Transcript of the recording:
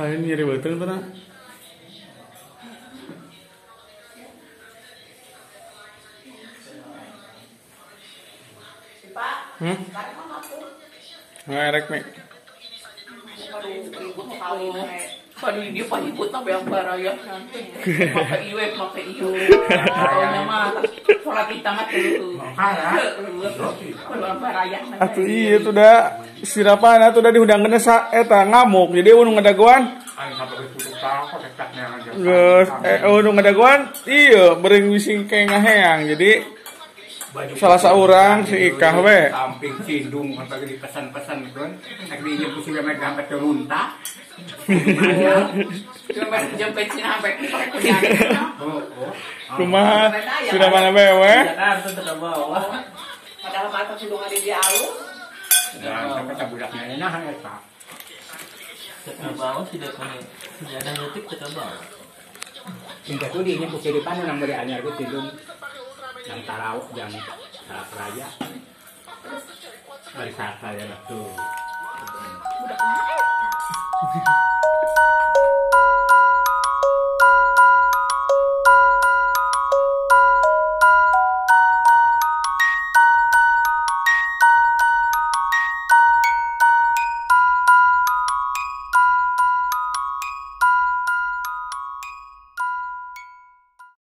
Lain nyeri beuteung teh na. Ngerek mi. Waduh dia pahibut na bayang baraya nanti. Make iwe, make iyo. Taunya mah sholat kita mah tuh. Baraya. Atuh iya tuh dah sirapan atuh dah dihudangkeun sa eta ngamuk. Jadi nu ngadagoan. Geus nu ngadagoan iya beureung wising ke ngaheang. Jadi salah seorang si Ikah we. Samping cindung sampai dipesan-pesan gitu kan. Nek diinjem ku si Memek sampai terlunta. Jempet Cina sampai kumaha sudah mana we? Padahal mata sulung ada di alus. Nah, sampai cabudaknya enak eta. Ke bawah tidak punya sejadah detik ke bawah. Hingga tuh diinjem ku kiripan nang beri anyar ku cindung. Yang tarau, yang sarap raya. Bari sarap raya tuh. Budak mana eta?